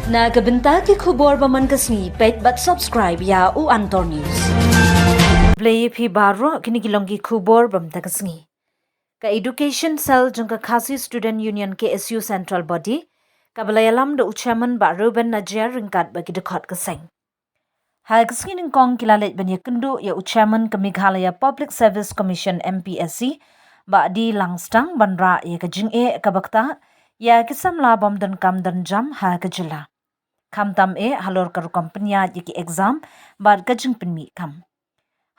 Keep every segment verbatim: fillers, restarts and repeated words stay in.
Na ka bynta ki khubor ba man ka sngi, peit bad subscribe ïa U Antor News. Khublei ïa phi baroh, kine ki long ki khubor ba man ka sngi. Ka Education Cell jong ka Khasi Student Union, K S U Central Body, kaba la ïalam da u Chairman Bah Reuben Najiar ryngkat bad ki dkhot ka seng. Ha ka sngi nyngkong ki la leit ban ïakynduh ïa u Chairman ka Meghalaya Public Service Commission, M P S C, Bah D Langstang, ban rah ïa ka jingeh kaba ktah ïa ki samla bym donkam donjam ha ka jylla, khamtam eh halor ka rukom pynïaid ïa ki exam bad ka jingpynmih kam.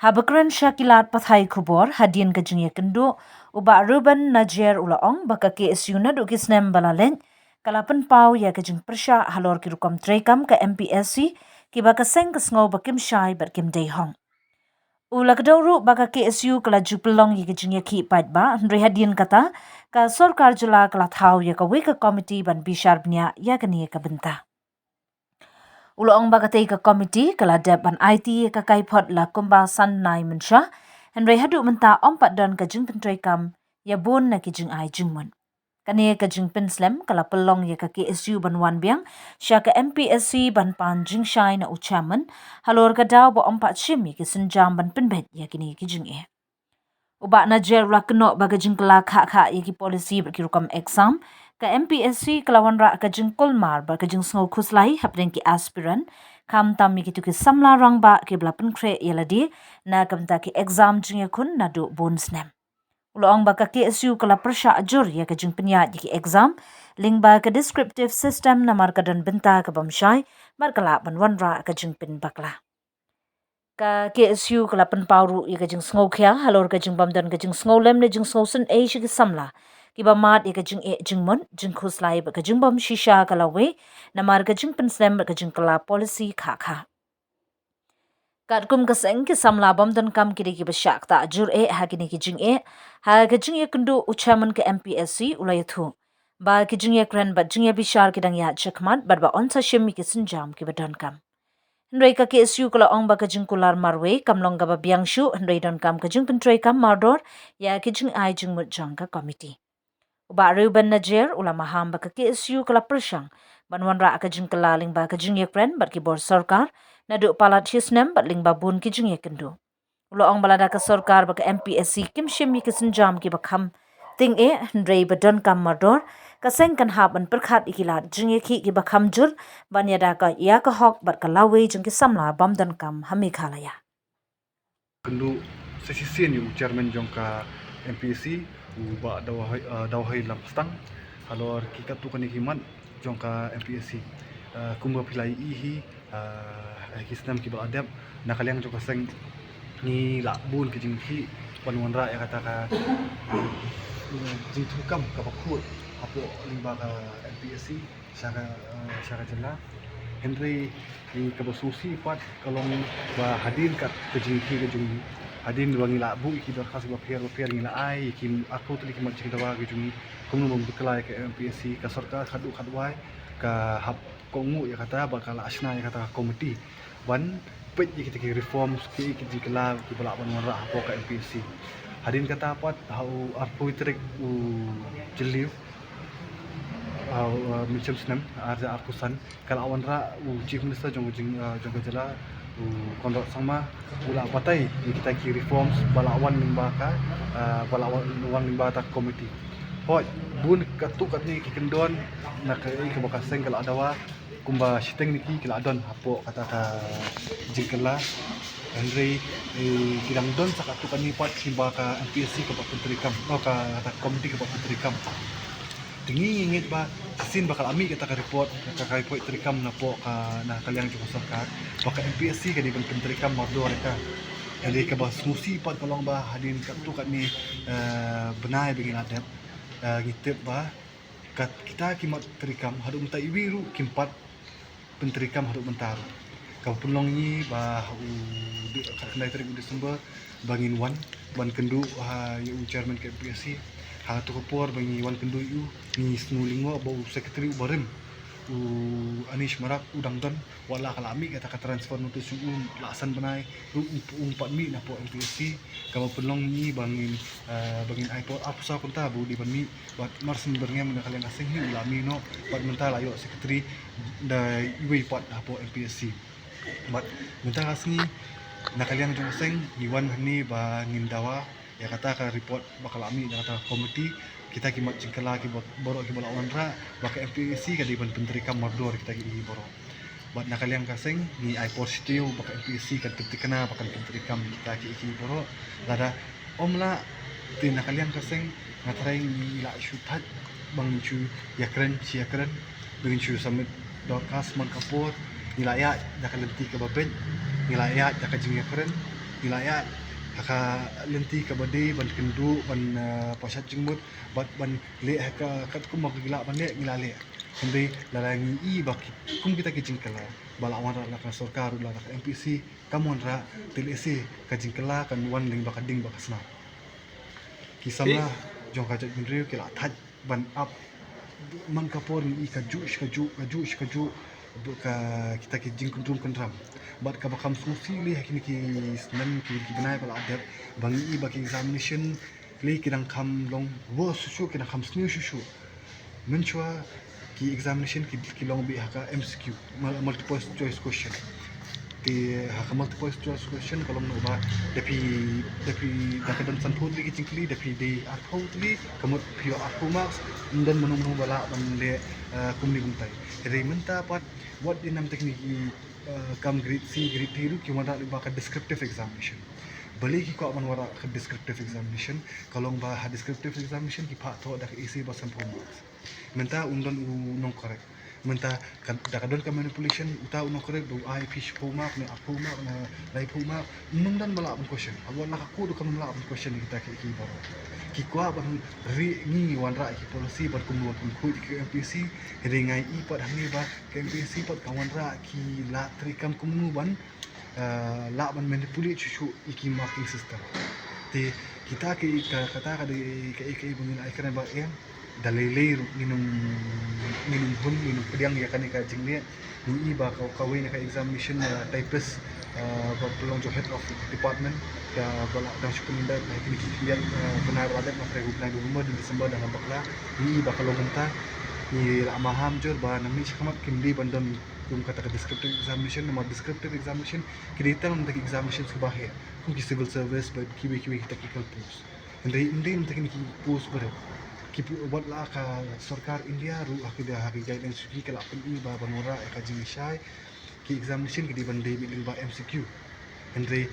Haba kren sha ki lad pathai khubor hadien ka jingïakynduh, u Bah Reuben Najiar u la ong ba ka K S U naduh ki snem ba la leit ka la pynpaw ïa ka jingpyrshah halor ki rukom treikam ka M P S C, kiba ka seng ka sngew ba kim shai bad kim dei hok. U la kdew ruh ba ka K S U ka la ju pynlong ïa ka jingïakhih paidbah, hynrei hadien kata ka sorkar jylla ka la thaw ïa kawei ka komiti ban bishar bniah ïa kane ka bynta. U la ong ba katei ka komiti ka la dep ban aiti ïa ka kaiphod la kumba san bnai mynshuwa, hynrei haduh mynta ym pat don ka jingpyntreikam ïa bun na ki jingai jingmut. Kane ka jingpynslem ka la pynlong ïa ka K S U ban wan biang sha ka M P S C ban pan jingshai na u Chairman halor ka daw ba ym pat shim ïa ki sienjam ban pynbeit ïa kine ki jingeh. U Bah Najiar u la kynnoh ba ka jingkylla khah khah ïa ki policy bad ki rukom exam, ka M P S C ka la wanrah ka jingkulmar bad ka jingsngew khuslai hapdeng ki aspirant, khamtam ïa kito ki samla rangbah kiba la pynkhreh ïa lade na ka bynta ki exam jingïakhun naduh bun snem. U la ong ba ka K S U ka la pyrshah jur ïa ka jingpynïaid ïa ki exam lyngba ka descriptive system namar ka don bynta ka bym shai bad ka lah ban wanrah ka jingpynbakla. Ka K S U ka la pynpaw ruh ïa ka jingsngewkhia halor ka jingbym don ka jingsngewlem ne jingsngewsynei sha ki samla kiba mad ïa ka jingeh jingmut, jingkhuslai bad ka jingbym shisha ka lawei namar ka jingpynslem bad ka jingkylla policy khah khah. Katkum ka seng, ki samla bym donkam ki dei kiba shah ktah jur eh ha kine ki jingeh ha ka jingïakynduh u Chairman ka M P S C u la ïathuh ba ki jingïakren bad jingïabishar ki dang ïaid shakhmat bad ba yn sa shim ïa ki sienjam kiba donkam. Hynrei ka K S U ka la ong ba ka jingkular marwei kam long kaba biang shuh, hynrei donkam ka jingpyntreikam mardor ïa ki jingai jingmut jong ka komiti. U Bah Reuben Najiar u la maham ba ka K S U ka la pyrshang ban wanrah ka jingkylla lyngba ka jingïakren bad ki bor sorkar naduh palat shisnem bad lyngba bun ki jingïakynduh. U la ong ba lada ka sorkar bad ka M P S C kim shim ïa ki sienjam kiba kham tyngeh, hynrei ba donkam mardor, ka seng kan hap ban pyrkhat ïa ki lad jingïakhih kiba kham jur ban ïada ka ïa ka hok bad ka lawei jong ki samla bym donkam ha Meghalaya. Kynduh sa shisien ïa u Chairman jong ka M P S C, u Bah Dawhoi, eh, Dawhoi Langstang, halor ki katto katne ki mat jong ka M P S C. Eh, kumba phi la ïohi, eh, ki snem kiba la dep, na ka liang jong ka seng ngi la bun ki jingïakhih ban wanrah ïa kata ka, eh, jingtreikam kaba khuid hapoh lyngba ka M P S C sha ka, eh, sha ka jylla. Hynrei kaba sngewsih pat ka long ba hadien kat ka jingïakhih ka jong ngi, hadien ba ngi la buh ïa ki dorkhas kiba pher ba pher, ngi la ai ïa ki arphew tylli ki mat jingdawa ki jong ngi kumno ban bakla ïa ka M P S C, ka sorkar khadduh khadwai ka hap kohnguh ïa kata bad ka la shna ïa kata ka komiti ban peit ïa kita ki reforms, ki, ki jingkylla kiba lah ban wanrah hapoh ka M P S C. Hadien kata pat ha u arphew tarik u Jylliew, ha u, uh, mynshem snem ar hajar arphew san, ka la wanrah u Chief Minister jong ka jylla, u Conrad Sangma, u la batai ïa kita ki reforms ba la wan lyngba ka, uh, ba la wan, wan lyngba kata ka komiti. Hooid, bun katto katne ki kyndon na kaei kaba ka seng ka la dawa, kumba shiteng na ki ki la don hapoh kata ka jingkylla. Hynrei, eh, ki dang don sa katto katne pat kiba ka M P S C ka pyntreikam, oh, ka, kata ka komiti ka pyntreikam. Te ngi ngeit ba shisien ba ka la mih kata ka report, ka, ka report treikam napoh ka, na ka liang jong ka sorkar, ba ka M P S C ka dei ban pyntreikam mardor ïa ka. Hynrei kaba sngewsih pat ka long ba hadien katto katne, eh, bnai ba ngi la dep, eh, ngi tip ba kat kita ki mat treikam haduh mynta iwei ruh kim pat pyntreikam haduh mynta ruh. Kaba pynlong ngi ba ha u khatkhyndai tarik u December ba ngin wan ban kynduh ha ïa u Chairman ka M P S C. Ha kato ka por ba ngi wan kynduh ïa u, ngi sngewlyngngoh ba u Secretary u barim U Anish Marak u dang don, wat la ka la mih kata ka transfer notice jong u la san bnai ruh, um, um pat mih na poh M P S C. Kaba pynlong ngi ba ngin, eh, ba ngin ai por arphew saw kynta ba u dei ban mih, bad mar shen byrngem na ka liang ka seng hi u la mih noh, bad mynta la ïoh secretary da iwei pat hapoh M P S C. Bad mynta ka sngi na ka liang jong ka seng ngi wan hangne ba ngin dawa ïa kata ka report ba ka la mih na kata ka committee. Kita ki mat jingkylla kiba, baroh kiba la wanrah ba ka M P S C ka dei ban pyntreikam mardor kita ki baroh. Bad na ka liang ka seng ngi ai por shi taïew ba ka M P S C kan pyntikna ba kan pyntreikam kita ki, ki baroh. Lada ym lah, te na ka liang ka seng nga tharai ngi la shu thait ba ngin shu ïakren, shu ïakren, ba ngin shu submit dorkhas man ka por. Ngi la ïaid da ka lynti kaba beit, ngi la ïaid da ka jingïakren, ngi la ïaid ha ka lynti kaba dei ban kynduh, ban, eh, pashat jingmut, bad ban leh ha ka katkum ba ngi lah ban leh, ngi la leh. Hynrei lada ngi i ba ki, kum kita ki jingkylla ba la wanrah la ka sorkar, la ka M P S C kam wanrah, te lehse ka jingkylla kan wan lyngba ka ding bad ka sna. Ki samla jong ka jaitbynriew ki la thait ban ap man ka por ngi i kajuh shi kajuh, kajuh shi kajuh, ka, kita ki jingkyndrum kyndram. Bad kaba kham sngewsih lei ha kine ki snem, ki, ki bnai ba la dep, ba ngi i ba ki examination lei ki dang kham long worse shuh shuh, ki dang kham sniew shuh shuh. Mynshuwa ki examination ki, ki long beit ha ka M C Q, mul-, multiple choice question. Te ha ka multiple choice question ka long noh ba da phi, da phi, da ka don sanphew tylli ki jingkylli, da phi dei arphew tylli, ka mut phi ïoh arphew marks, ym don mano mano ba lah ban leh, eh, kumne kumtai. Hynrei mynta pat wat ïa namta kine ki, eh, kam grade C, grade D ruh ki wanrah lyngba ka descriptive examination. Balei ki kwah ban wanrah ka descriptive examination? Ka long ba ha descriptive examination ki phah thoh da ka essay ba sanphew marks. Mynta un don u nongcorrect. Mynta ka, da ka don ka manipulation, uta u nongcorrect da u ai phi shiphew mark ne arphew mark ne laiphew mark, ym don ba lah ban question. Haba la ka code kam lah ban question kita ki, ki baroh. Ki kwah ban ri ngi wanrah ki policy ban kumno ban pynkhuid ki M P S C. Hynrei nga i pat hangne ba ka M P S C pat ka wanrah ki la treikam kumno ban, eh, lah ban manipulate shuh shuh ïa ki marking system. Te kita ki, ka, kata ka dei ka, ka, ka ba ngin ai kren ba em, da lei lei ruh ngin ym, ngin ym hun, ngin ym pdiang ïa kane ka jingleh. Ngi i ba ka, kawei na ka examination, eh, typist, eh, ba pynlong jong head of department, ka ba la dang shu pynlong da kine ki, eh, bnai ba la dep, nga tharai u bnai November ne December da nga bakla. Ngi i ba ka long kumta. Ngi la maham jur ba nangne shakhmat kim dei ban don kum kata ka descriptive examination, namar descriptive examination ki dei tang mynta ki examination kiba heh, kum ki civil service bad kiwei kiwei ki technical post. Hynrei ym dei mynta kine ki post barit. Ki pu-, wat la ka sorkar India ruh ha ki da, ha ki guidelines ki, ka la pyni ba ban wanrah ïa ka jingshai ki examination ki dei ban dei beit lyngba M C Q. Hynrei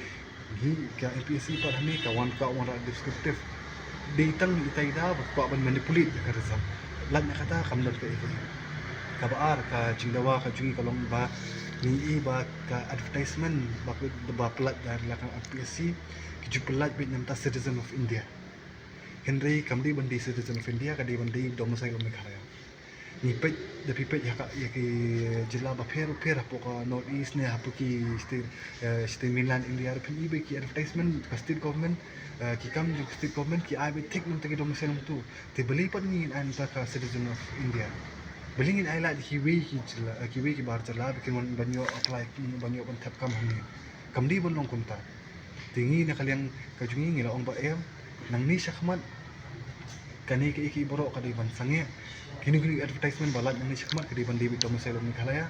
ngi ka M P S C pat hangne ka wan, ka wanrah descriptive. Dei tang itai da ba kwah ban manipulate ïa ka result. Lait na kata kam don kaei kaei. Kaba ar ka jingdawa ka jong ngi ka long ba ngi i ba ka advertisement ba, ba pynlait da la ka M P S C ki ju pynlait beit namta Citizen of India. Hynrei kam dei ban dei Citizen of India, ka dei ban dei domicile of Meghalaya. Ngi peit, da phi peit ïa ka, ïa ki jylla bapher bapher hapoh ka North East ne hapoh ki state, eh, state mainland India ruh phin i ba ki advertisement ka state government, eh, ki kam jong ka state government ki ai beit thik namta ki domicile hangto. Te balei pat ngin ai namta ka Citizen of India? Balei ngin ai lad kiwei ki jylla, eh, kiwei ki bar jylla ba kin wan ban ïoh apply, ban ïoh ban thep kam hangne? Kam dei ban long kumta. Te ngi na ka liang ka jong ngi ngi la ong ba em, nangne shakhmat kane kaei kaei baroh ka dei ban sangeh. Kino kino advertisement ba lait nangne shakhmat ka dei ban dei beit domicile of Meghalaya.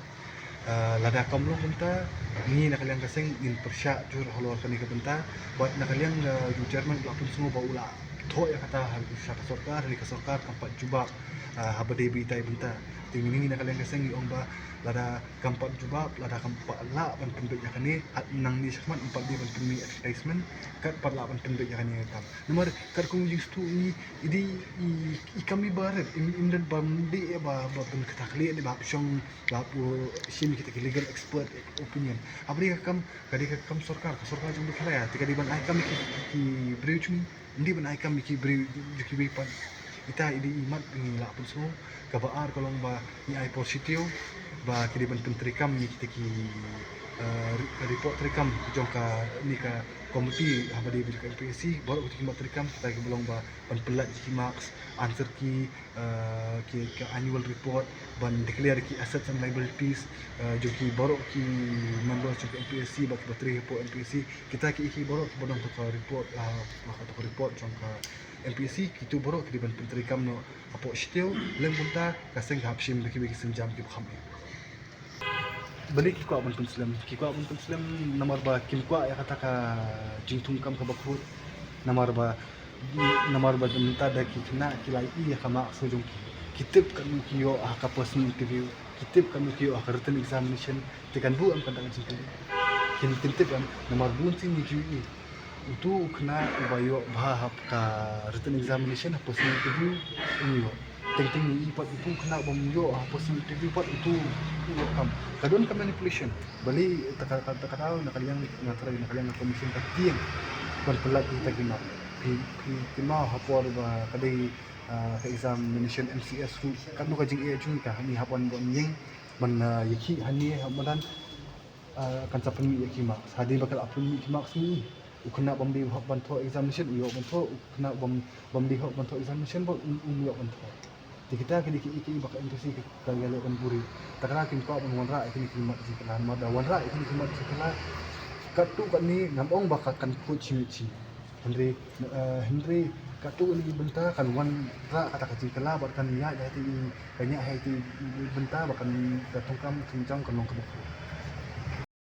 Ah, lada kam long kumta, ngi na ka liang ka seng ngin pyrshah jur halor kane ka bynta. Bad na ka liang, ah, u chairman u la pynsngew ba u la thoh ïa kata ha sha ka sorkar, hynrei ka sorkar kam pat jubab, ah, haba dei beit ïa itai i bynta. Te ngi na ka liang ka seng ngi ong ba lada kam pat jubab, lada kam pat lah ban pynbeit ïa kane, ha nangne shakhmat ym pat dei ban pynmih advertisement, kat pat lah ban pynbeit ïa kane ka kam. Namar katkum jingsngewthuh ngi, i dei i, i kam i barit, im, im don ba ym dei ba, ba pynkhiah khleh ne ba hap shong, ba hap shim kita ki legal expert opinion. Haba dei ka kam, ka dei ka kam sorkar, ka sorkar jong Meghalaya, te ka dei ban ai kam ïa ki, ki briew jong ngi, ym dei ban ai kam ïa ki briew jong kiwei pat. Ita i dei i mat ngi la pynsngew. Kaba ar ka long ba ngi ai por shi taïew ba ki dei ban pyntreikam ïa kita ki, eh, report treikam jong kane ka committee haba dei bad ka M P S C, baroh kita ki mat treikam kita kiba long ba ban pynlait ki marks, answer key, eh, ki, ka annual report, ban declare ki assets and liabilities, eh, jong ki baroh ki members jong ka M P S C bad kiba trei hapoh M P S C, kita ki, ki baroh kiba don ha ka report, eh, ha ka report jong ka M P S C, kito baroh ki dei ban pyntreikam noh hapoh shatei, lem bynta ka seng ka hap shim da kiwei ki sienjam kiba kham eh. Balei ki kwah ban pynslem? Ki kwah ban pynslem namar ba kim kwah ïa kata ka jingthungkam kaba khuid. Namar ba, namar ba mynta da ki khynnah ki la ïohi ïa ka marks jong ki, ki tip katno ki ïoh ha ka personal interview, ki tip katno ki ïoh ha ka written examination. Te kan buh em kata ka jingkylli? Kin, kin tip em? Namar bun sien ngi ju ïohi uto u khynnah uba ïoh bha ha ka written examination, ha personal interview, um ïoh. Teng teng ngi ïohi pat uto u khynnah bym ïoh ha personal interview pat uto u ïoh kam. Ka don ka manipulation. Balei ta ka, ta ka daw na ka liang, na ka liang ka commission ka tieng ban pynlait ïa kita ki mark. Phi, phi kynmaw ha por ba ka dei, ah, ka examination M C S ruh, katno ka jingeh jong ka, ngi hap wan ban ïeng ban, ah, ïakhih hangne ha madan, ah, kan sa pynmih ïa ki marks. Hadien ba ka la pynmih ki marks ngi, u khynnah bym dei hok ban thoh examination u ïoh ban thoh, u khynnah bym, bym dei hok ban thoh examination ba um, um ïoh ban thoh. Te kita kine ki, ki ba ka M P S C ka, ka ïaleh ban buhrieh. Ta ka daw kim kwah ban wanrah ïa kine ki mat jingkylla, namar da wanrah ïa kine ki mat jingkylla, katto katne ngam ong ba ka kan khuid shi miet shi. Hynrei, eh, hynrei katto katne ki bynta kan wanrah kata ka jingkylla bad kan ïaid ha iti, kan ïaid ha iti bynta ba kan, ka thungkam thungjam kan long kaba khuid.